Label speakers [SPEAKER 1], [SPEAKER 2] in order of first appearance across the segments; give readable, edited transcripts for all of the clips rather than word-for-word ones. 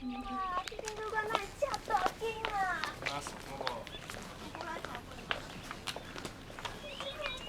[SPEAKER 1] 哇，這間旅館哪會遮大間啊？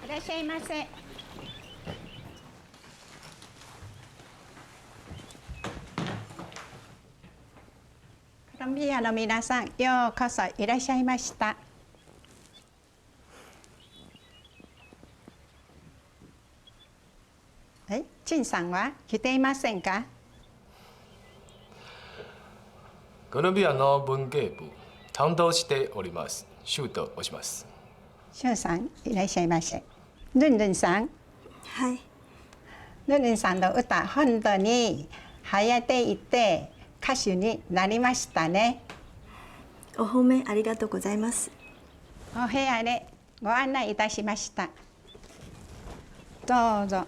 [SPEAKER 2] いらっしゃいませ。コロンビアの皆さん、ようこそいらっしゃいました。え、陳さんは来ていませんか？
[SPEAKER 3] コロンビアの文芸部担当しております。シューと申します。
[SPEAKER 2] 翔さん、いらっしゃいませ。ルンルンさん。
[SPEAKER 1] はい。
[SPEAKER 2] ルンルンさんの歌、本当に流行っていて、歌手になりましたね。
[SPEAKER 1] お褒めありがとうございます。
[SPEAKER 2] お部屋へご案内いたしました。どうぞ。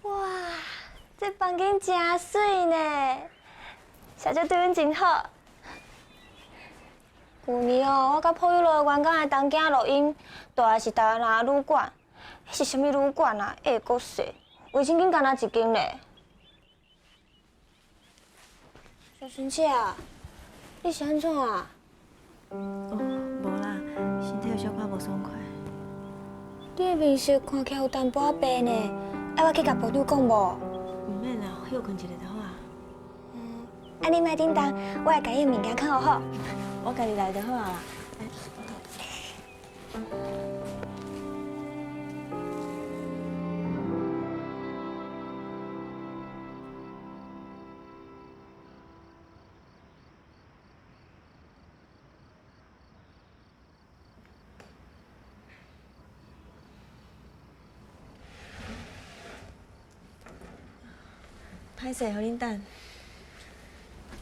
[SPEAKER 1] 哇，這房間真媠呢，小姐對阮真好。舊年哦，我佮破友樂員工來東京錄音，住的是台灣人的旅館。彼是啥物旅館啊？會閣細，衛生間干焦一間咧。小萱姐啊，你是按怎啊？
[SPEAKER 4] 哦，無啦，身體有小可無爽快。
[SPEAKER 1] 你的面色看起來有淡薄仔白呢，愛我去共部長講無？
[SPEAKER 4] 毋免啦，歇睏一下就好啊。
[SPEAKER 1] 嗯，啊你莫叮當，我會共你的物件囥好好。
[SPEAKER 4] 我家己來就好啊啦。歹勢，予恁等。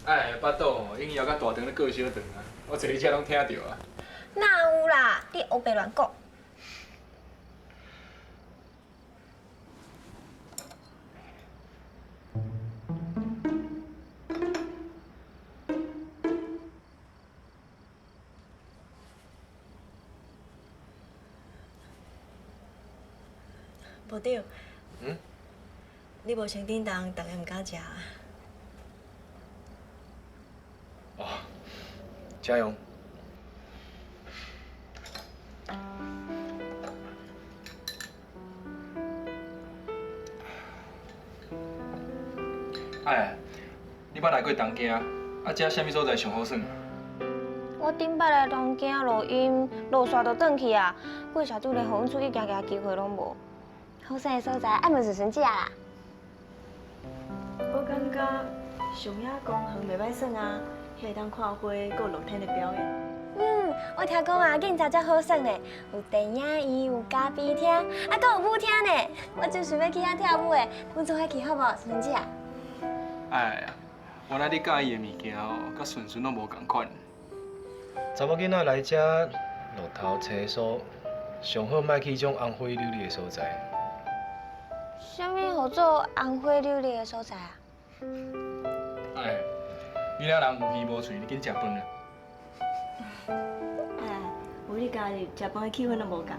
[SPEAKER 5] 哎，腹肚吼，已經枵甲大腸咧過小腸啊！我坐伫遮攏聽著啊。
[SPEAKER 1] 哪有啦？你烏白亂講。
[SPEAKER 4] 部長。
[SPEAKER 5] 嗯？
[SPEAKER 4] 你無穿叮當，逐家毋敢食。
[SPEAKER 5] 哦，請用。哎，你捌來過東京？啊，遮啥物所在上好耍？
[SPEAKER 1] 我頂擺來東京錄音，錄煞就轉去啊。郭社長連予阮出去行行機會攏無。好耍的所在，愛問順順姐啦。
[SPEAKER 4] 我感覺上野公園袂歹耍啊，遐會當看花，閣有露天的表演。
[SPEAKER 1] 嗯，我聽講啊，警察遮好耍呢，有電影院，有咖啡廳，啊，閣有舞廳呢。我就想欲去遐跳舞的，阮做伙去好無，順順姐？
[SPEAKER 5] 哎呀，原來你佮意的物件哦，佮順順攏無仝款。
[SPEAKER 3] 查某囡仔來遮露頭吹鬚，上好莫去這種紅花柳綠的所在。
[SPEAKER 1] 啥物號做紅花柳綠的所在啊？
[SPEAKER 5] 哎，囡仔人有耳無喙，你緊食飯啦。
[SPEAKER 4] 哎，有你加入，食飯的氣氛攏無仝啊。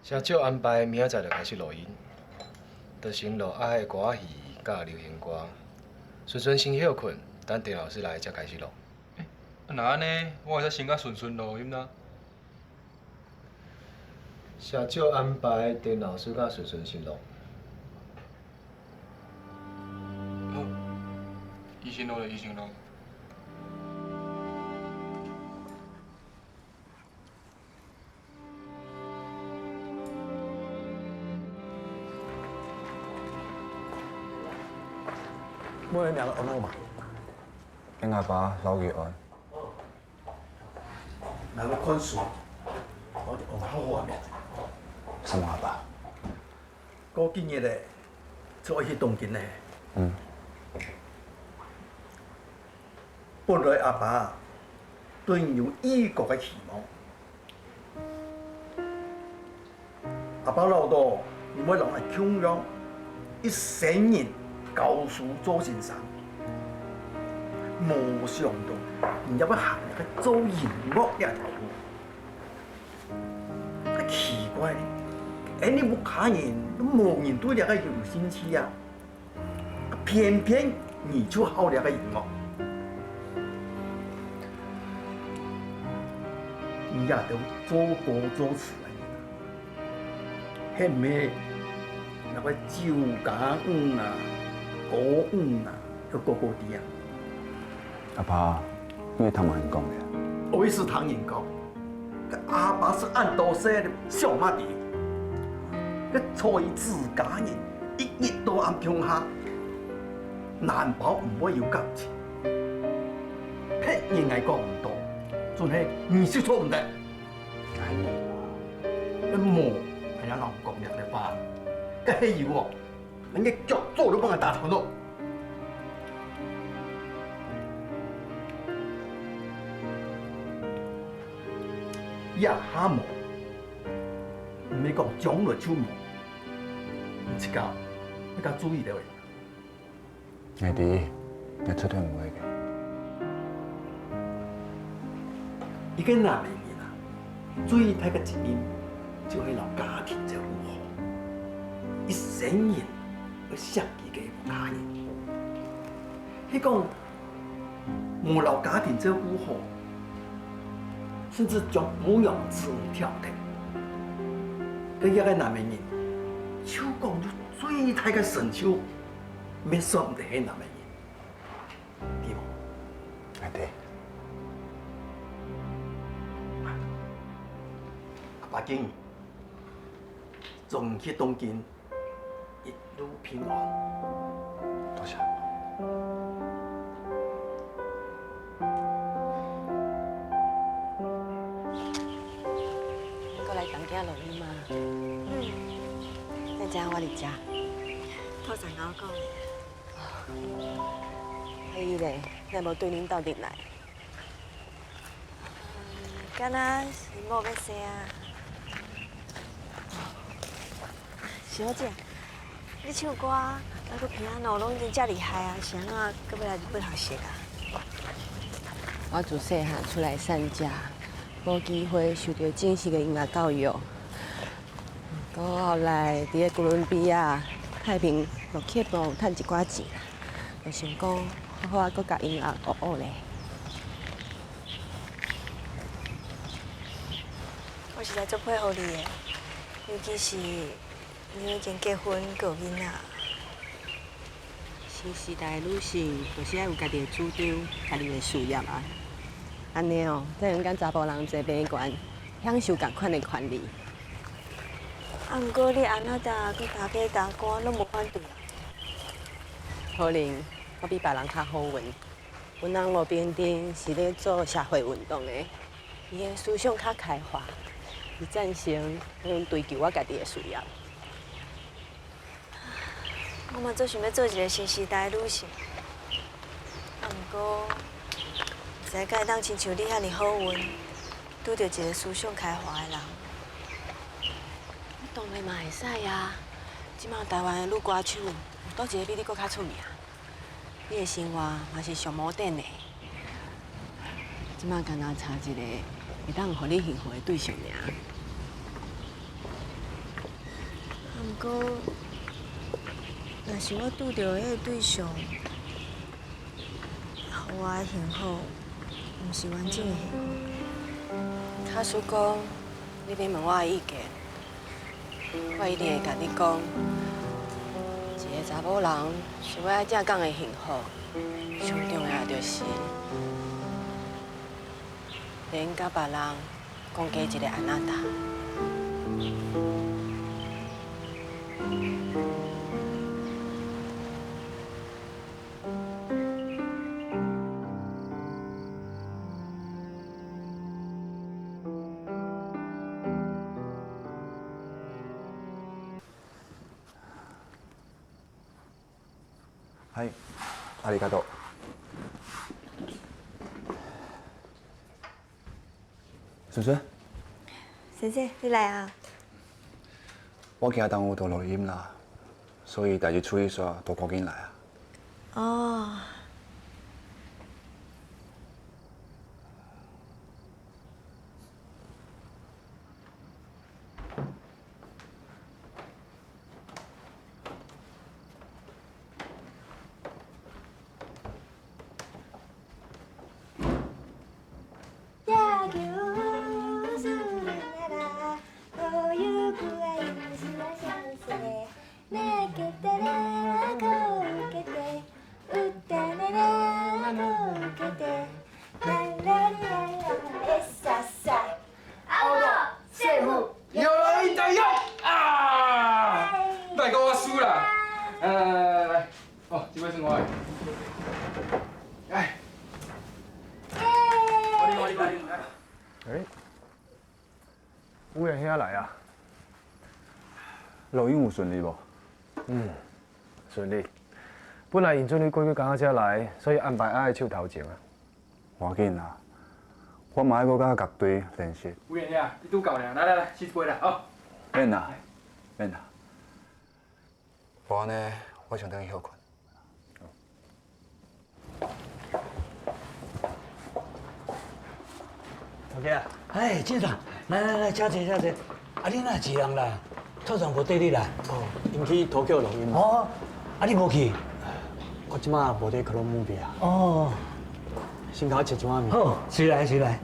[SPEAKER 3] 社長安排明仔載就開始錄音，就先錄愛的歌仔戲佮流行歌。順順先歇睏，等鄭老師來才開始錄。
[SPEAKER 5] 欸，啊若按呢，我會使先佮順順錄音啦。
[SPEAKER 3] 社長安排鄭老師佮順順先錄。
[SPEAKER 5] 好，伊先錄就伊先錄。
[SPEAKER 6] 我的名字安怎嘛？
[SPEAKER 7] 恁阿爸老月安。
[SPEAKER 6] 若欲管事，我就用较好的名字。
[SPEAKER 7] 什麼阿爸？
[SPEAKER 6] 古今日咧，做去東京咧。嗯。本來阿爸對𪜶有異國的期望，阿爸老多，毋欲人來強讓一生人教書做先生，無想到𪜶猶欲行入去做音樂這條路，較奇怪咧。哎，你无卡人，无人对那个有兴趣啊，偏偏你就好那个音乐，你也得做歌作词啊，迄咩那个酒家五啊、歌五啊，都高高低啊。
[SPEAKER 7] 阿爸，你唐人讲的。
[SPEAKER 6] 我是唐人讲，阿爸是按多说的小马弟，你错伊自家人，一日到暗乡下，难保唔会有感情。别人来讲唔多，真系你是错唔得。
[SPEAKER 7] 哎，
[SPEAKER 6] 你无系人讲两个话，个黑油哦，人家脚做都帮佢打头脑。也哈无，毋免讲将来就无，这个你较注意到的。
[SPEAKER 7] 爱弟，你绝对唔会的。
[SPEAKER 6] 一个男人啊，最大的责任就系老家庭照顾好，一生人要设计个家人。彼讲无老家庭照顾好。甚至将母养子女跳的，佮一个男人，手讲就最大的成就，免算唔得彼男人，对无？
[SPEAKER 7] 哎对。
[SPEAKER 6] 阿爸建议，总去东京，一路平安。
[SPEAKER 7] 多谢。
[SPEAKER 8] 录音吗？嗯，你知影我伫遮？
[SPEAKER 4] 头先佮我讲的。
[SPEAKER 8] 啊伊咧，哪无对恁斗阵来？
[SPEAKER 4] 敢若是某欲生啊。小姐，你唱歌，还阁平安路拢已经遮厉害啊，是按怎阁欲来日本学习啊？
[SPEAKER 8] 我自细汉出来散家，无机会受著正式的音乐教育。到后来，伫个哥伦比亚太平乐曲部有趁一寡钱啦，就想讲好好仔阁共音乐学学咧。
[SPEAKER 4] 我实在足佩服你的，尤其是你已经结婚，阁有囡仔。
[SPEAKER 8] 新时代的女性就是爱有家己的主张、家己的事业啊，按呢哦，才会用佮查埔人坐平权，享受仝款的权利。
[SPEAKER 4] 啊，毋过你阿那达佮大家大官拢无反对啊？
[SPEAKER 8] 可能我比别人较好运，阮翁罗冰丁是咧做社会运动的，伊的思想较开化，伊赞成阮追求我家己的事业。
[SPEAKER 4] 我嘛足想欲做一个新时代的女性，啊，毋过毋知敢会当亲像你遐尔好运，拄著一个思想开化的人。
[SPEAKER 8] 当然嘛会使啊！这马台湾的女歌手，有佗一个比你阁较出名？你的生活嘛是上摩登的。这马干焦差一个会当予你幸福的对象尔。
[SPEAKER 4] 啊，毋过，若是我拄著彼个对象，予我的幸福，毋是完整的幸福。
[SPEAKER 8] 假使讲你欲问我的意见，我一定会共你讲，一个查某人想欲爱正港的幸福，上重要的就是免佮别人讲加一个阿那达。
[SPEAKER 7] はい、ありがとう。萱萱，
[SPEAKER 4] 先生，你来啊！
[SPEAKER 7] 我惊耽误到录音啦，所以代志处理煞，都赶紧来啊。
[SPEAKER 4] 哦。
[SPEAKER 7] 录音有顺利无？
[SPEAKER 3] 嗯，顺利。本来𪜶准你过几工才来，所以安排爱手头前啊。
[SPEAKER 7] 无要紧啦，我嘛爱阁佮乐队练习。
[SPEAKER 5] 委员兄，你拄到尔，来来来，试一杯啦，哦。
[SPEAKER 7] 免啦，免啦。无按呢，我想转去歇睏。
[SPEAKER 9] 头家，哎，进长，来来来，请坐，请坐。啊，你哪一人啦？处长无缀你来？
[SPEAKER 6] 哦，𪜶去 Tokyo 录音。
[SPEAKER 9] 哦，啊，你无去？
[SPEAKER 6] 我这马无伫哥伦比亚。
[SPEAKER 9] 哦，
[SPEAKER 6] 先共我切一碗面。
[SPEAKER 9] 好，随来随来。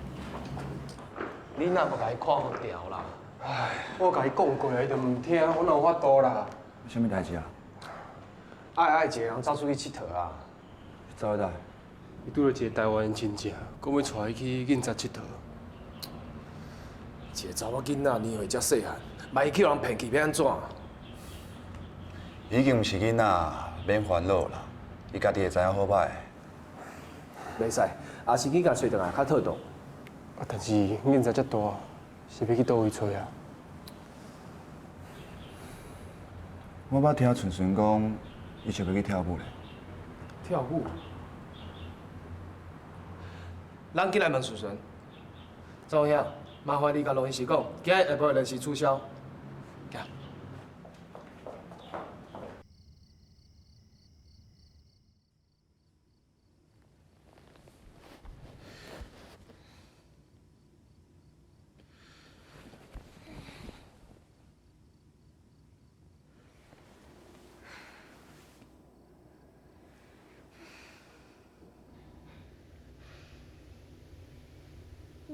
[SPEAKER 10] 你若无共伊看好牢啦？
[SPEAKER 5] 唉，我共伊讲过，伊就毋听，我哪有法度啦？
[SPEAKER 7] 啥物代志啊？
[SPEAKER 10] 爱爱一个人走出去𨑨迌啊！
[SPEAKER 7] 走去佗？
[SPEAKER 5] 伊拄著一个台湾的亲戚，讲欲带伊去银座𨑨迌。一个查某囡仔年岁遮细汉，万一去予人骗去，欲按怎？
[SPEAKER 7] 已经毋是囡仔，免烦恼啦。伊家己会知影好歹。
[SPEAKER 10] 袂使，也是去共揣转来较妥当。
[SPEAKER 5] 啊，但是银座遮大，是欲去佗位揣啊？
[SPEAKER 7] 我捌听纯纯讲，伊想欲去跳舞咧。
[SPEAKER 5] 跳舞？
[SPEAKER 3] 咱紧来问纯纯。周兄，麻烦你共录音师讲，今日下晡临时取消。行。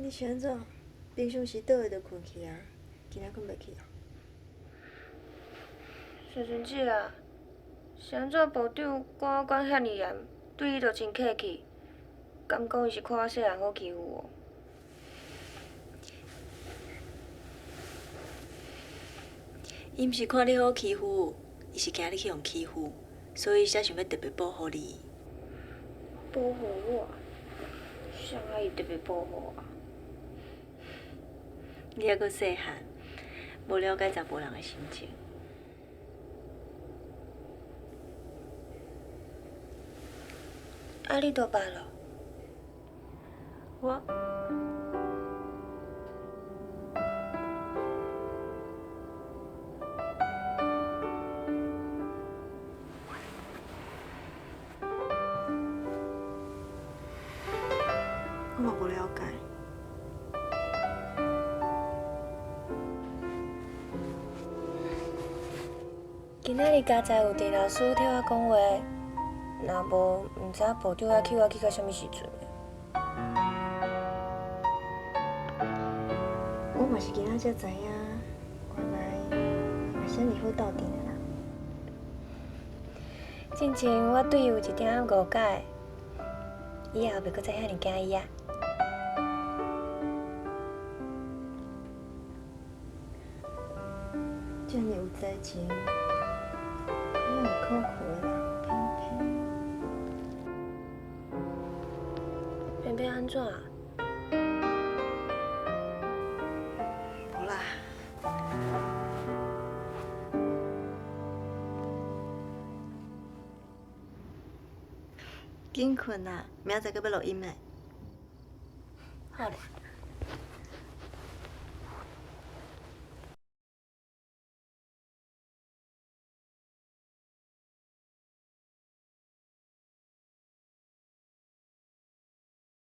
[SPEAKER 4] 你是按怎？平常时倒下就睏去啊，今仔睏袂去啊？
[SPEAKER 1] 纯纯姐啊，是按怎部长管我管遐尔严，对你就真客气？敢讲伊是看我细汉好欺负哦？
[SPEAKER 4] 伊毋是看你好欺负，伊是惊你去予欺负，所以才想欲特别保护你。
[SPEAKER 1] 保护我？啥爱伊特别保护我？
[SPEAKER 4] 你犹阁细汉，无了解查埔人的心情。
[SPEAKER 1] 啊，你都捌咯？
[SPEAKER 4] 我。我嘛无了解。
[SPEAKER 1] 今仔日家在有郑老师替我讲话，若无，毋知影部长爱去我去到啥物时阵。
[SPEAKER 4] 我嘛是今仔才知影，原来嘛是遮尔好斗阵的啦。
[SPEAKER 1] 进前我对伊有一点仔误解，以后袂阁再遐尔惊伊啊。
[SPEAKER 4] 遮尔有才情，遐尔可苦的人，偏偏
[SPEAKER 1] 偏偏按怎？
[SPEAKER 4] 无啦。紧睏啦，明仔载阁欲录音的。
[SPEAKER 1] 好咧。